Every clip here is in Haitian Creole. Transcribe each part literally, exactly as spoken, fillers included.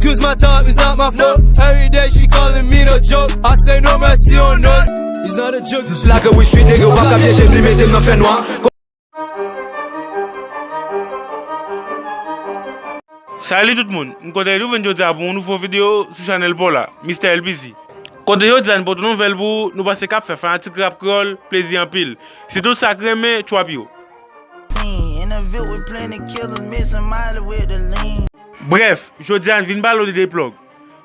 Use my time, it's not my fault. Every day she calling me no joke. I say no mercy on us. It's not a joke. Like a wish street nigga, w pa ka pyeje m, li mete m nan fènwa. Salut tout moun, m kontan retwouve n jodi a pou yon nouvo videyo sou chanèl pa w la, Mister L P C. Kote jodi a n pote yon nouvèl pou nou, nou panse k ap fè fanatik rap kreyòl plezi anpil, sitou sa k renmen trap yo. Brèf, jodi a n vin pale w de Deplug.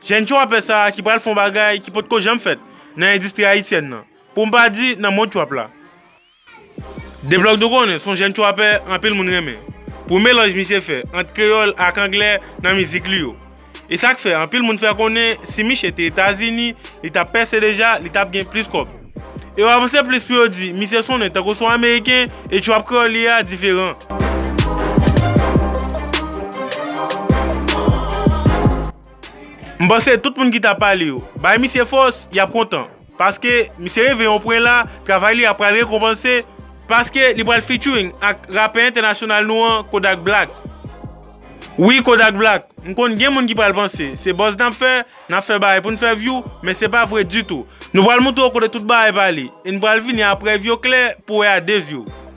Jèn trapè sa a ki pral fè yon bagay ki potko janm fèt nan endistri ayisyèn nan, pou m pa di nan mond trap la. Deplug nou konnen se yon jèn trapè anpil moun renmen, pou melanj misye fè ant kreyòl ak anglè nan mizik li yo. E sa k fè anpil moun fè konnen si misye te Etazini, li t ap pèse deja, li t ap gen plis kòb. E yo avanse plis pou yo di misye sonnen tankou se yon ameriken e trap kreyòl li a diferan. M panse tout moun ki t ap pale yo, bay misye fòs, y ap kontan. Paske misye rive yon pwen la, travay li a pral rekonpanse, paske li pral featuring ak rapè entènasyonal nou an, Kodak Black. Wi, Kodak Black, m konn gen moun ki pral panse se buzz n ap fè, n ap fè bagay pou n fè view, men se pa vre ditou. Nou pral montre w kote tout bagay pale, e n pral vini a prèv yo klè pou wè a de zye w.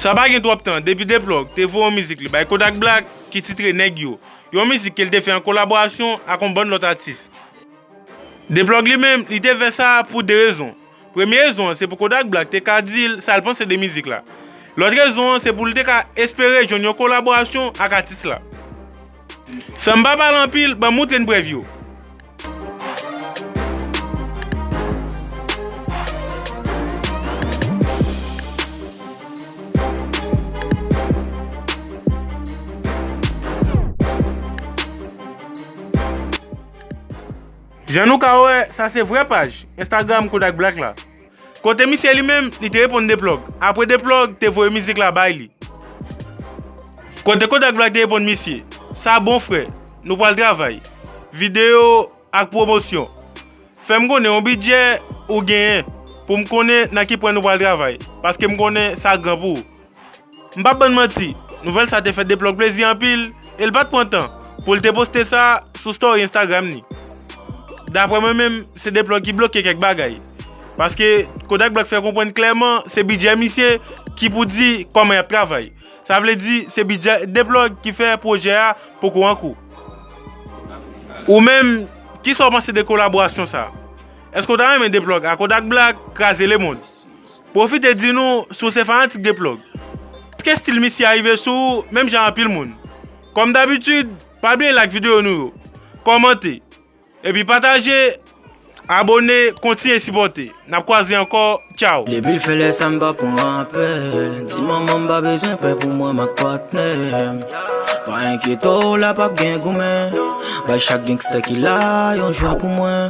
Sa pa gen twòp tan depi Deplug te voye yon mizik li bay Kodak Black ki titre Nèg Yo, yon mizik ke l te fè an kolaborasyon ak yon bann lòt atis. Deplug li menm, li te fè sa pou de rezon. Premye rezon an, se pou Kodak Black te ka di l sa l panse de mizik la. Lòt rezon an, se pou l te ka espere jwenn yon kolaborasyon ak atis la. San m pa pale anpil, ban m montre n prèv yo. Jan nou ka wè, sa se vrè paj Instagram Kodak Black la. Kote misye li menm, li te reponn Deplug, apre Deplug te voye mizik la bay li. Kote Kodak Black te reponn misye, sa bon frè, nou pral travay. Videyo ak pwomosyon. Fè m konnen yon bidjè ou genyen pou m konnen nan ki pwen nou pral travay, paske m konnen sa gran pou ou. M p ap ban n manti, nouvèl sa te fè Deplug plezi anpil e l pa t pran tan pou l te poste sa sou story Instagram ni. Daprè mwen menm, se Deplug ki bloke kèk bagay. Paske Kodak Black fè konprann klèman se bidjè misye ki pou di kòman y ap travay. Sa vle di se bidjè Deplug ki fè pwojè a poko an kou. Ou menm, kisa w panse de kolaborasyon sa a? Èske w ta renmen Deplug ak Kodak Black kraze lemonn? Pwofite di nou si w se fanatik Deplug. Èske estil misye a rive sou ou menm jan anpil moun? Kòm dabitid, pa bliye like videyo nou yo, kòmante, epi pataje, abone, kontinye sipòte. N ap kwaze ankò, tchaw! Depi l fè lè sa m pa pran apèl. Di manman m pa bezwen pè pou mwen, m ak patnè m. Pa enkyete w, la p ap gen goumen. Bay chak gangsta ki la yon jwa pou mwen.